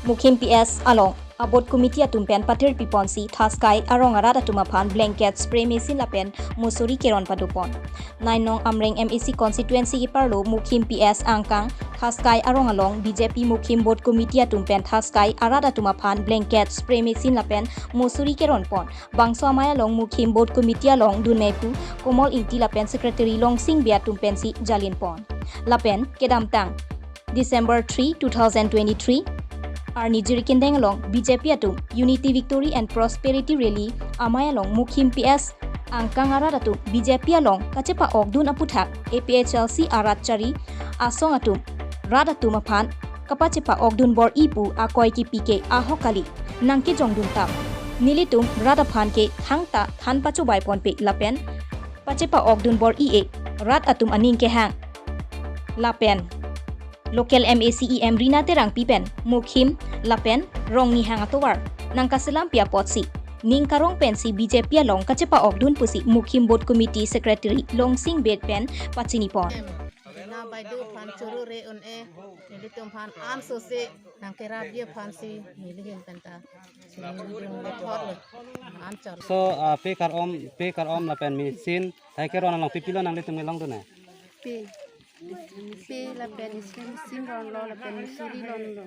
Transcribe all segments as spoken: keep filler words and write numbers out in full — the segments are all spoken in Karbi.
Mukhim P S along a-booth committee atum pen patir piponsi Thaskai arong arat atum aphan blanket, spray machine lapen musuri keron padopon. Nine nong Amreng M A C constituency keparlo Mukhim P S angkang Thaskai arong along B J P Mukhim booth committee atum pen Thaskai arat atum aphan blanket, spray machine lapen musuri keronpon. Bangso amei along Mukhim booth committee along dunmei pu Komol Ingti lapen secretary Longsing Bey atum pensi jalinpon. Lapen kedamtang December three, two thousand twenty-three arni Jirikindeng along B J P atum Unity Victory and Prosperity Rally amei along Mukhim P S angkang arat atum B J P along kachepa-okdun aputhak A P H L C arat chari asong atum rat atum aphan kapachepa-okdun bor-i pu akoi kipi ke ahok kali, nangkejongdun tap. Nelitum rat aphan ke thangta than pachobei ponpe lapen pachepa-okdun bor-i-e, rat atum aning kehang. Lapen local M A C E M Rina Terangpi pen Mukhim lapen Rongnihang atovar nangkaselampi apotsi ning karong pensi B J P along kachepa-okdun pusi Mukhim booth committee secretary Longsing Bey pen pachinipon. Rina Baideo aphan choro re un-e, nelitum aphan ansose nangkerapji aphansi neli ahin penta chinidun le thot le, an chor. So, ah, pe karom, pe karom lapen machine, thai keron along pipilo nanglitum kelongdun-e? Pe, pe lapen spray machine ronlo lapen musuri ronlo.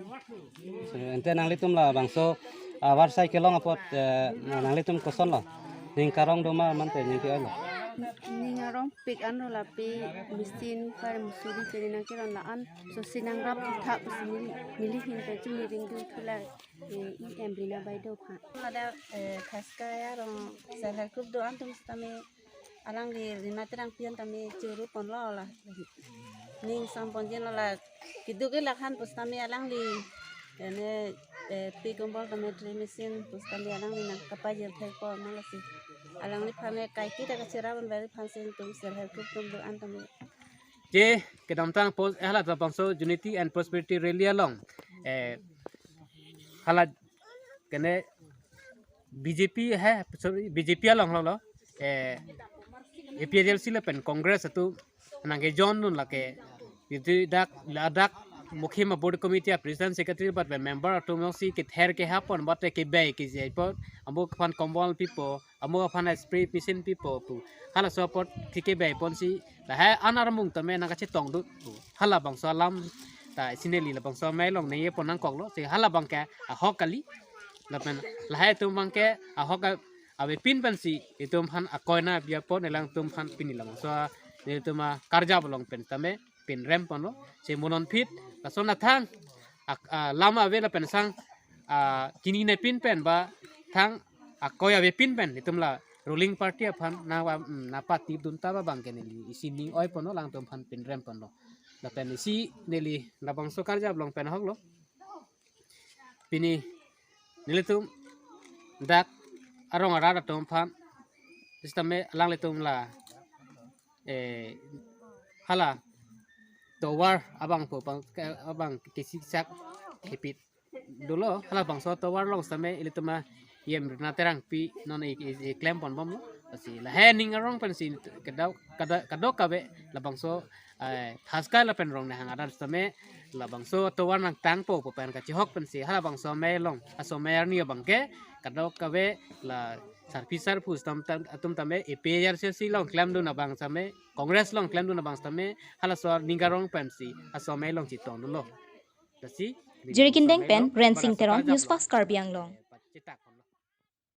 So, ante nanglitum labangso, ah, avarsai kelong apot, eh, na-, nanglitum kosonlo? Ning karong doma mante ning ke-oi lo? Ning arongpik anlo lapen machine pen musuri pen nangkeron la-an. So si nangrap thak si neli, neli ahin pen chini ringdun thula, eh, E M Rina Baideo aphan. Ladak, eh, Thaskai arong self help group do-an atum sitame alangli Rina Terangpi an tame choro ponlo la. Ning samponjinlo la, keduk ke lakhan pusitame alangli, ene, eh, pe kombol tame, spray machine pusitame alangli nangkapajir thekpo ma lasi. Alangliphan me kaike ta kacherap un beri aphansi nelitum self help group atum do-an tame. Je, kedamtang post, eh, hala labangso Unity and Prosperity Rally along, eh, hala kene B J P he, sorry, B J P along lo lo, eh, A P H L C lapen Congress atum nangkejondun lake, itu dak, ladak Mukhim booth committee a-president secretary lapen member atum jongsi kether kehapon, bate kebei kejepon, amuk aphan kombol pipo, amuk aphan spray machine pipo pu. Halaso apot thik kebeiponsi, lahai an armung tame nangkachetongdun pu. Halabangso alam ta isi neli labangso amei along nangkepon nangkoklo, si halabang ke ahok kali. Lapen lahai atum abang ke ahok a-, avepin pensi itum aphan akoi nangpi apot, alangtum aphan pini labangso nelitum akarjap along pen tame pinrem ponlo. Si mo non phit, lason athang, ak-, a, lam ave lapen sang, a, chinine pin pen ba thang akoi avepin pen itum la ruling party aphan nangva, mm, nangpatipdun ta ba abang ke neli isi ning oi ponlo, alangtum aphan pinrem ponlo. Lapen isi neli labangso akarjap along pen ahoklo. Pini nelitum dak arong arat atum aphan sitame alanglitum la, eh, hala tovar abang po abang, ke-, abang kesiksak hepit dolo, halabangso tovar along sitame ilitum a-E M Rina Terangpi non i, i, i klem ponbomlo. Lasi lahai ning arong pensi kedo, kada, kadokave labangso, eh, Thaskai lapen Rongnihang arat sitame labangso tovar nangtangpo pu pen kachihok pensi halabangso amei along, laso amei arni abang ke kadokave la sarpi sarpo sitame tam, atum tame A P H L C along klemdun abang sitame, Congress along klemdun abang sitame, halaso ning karong pensi laso amei along chetongdunlo. Lasi Jirikindeng pen Rensing Teron, News Fast Karbi Anglong.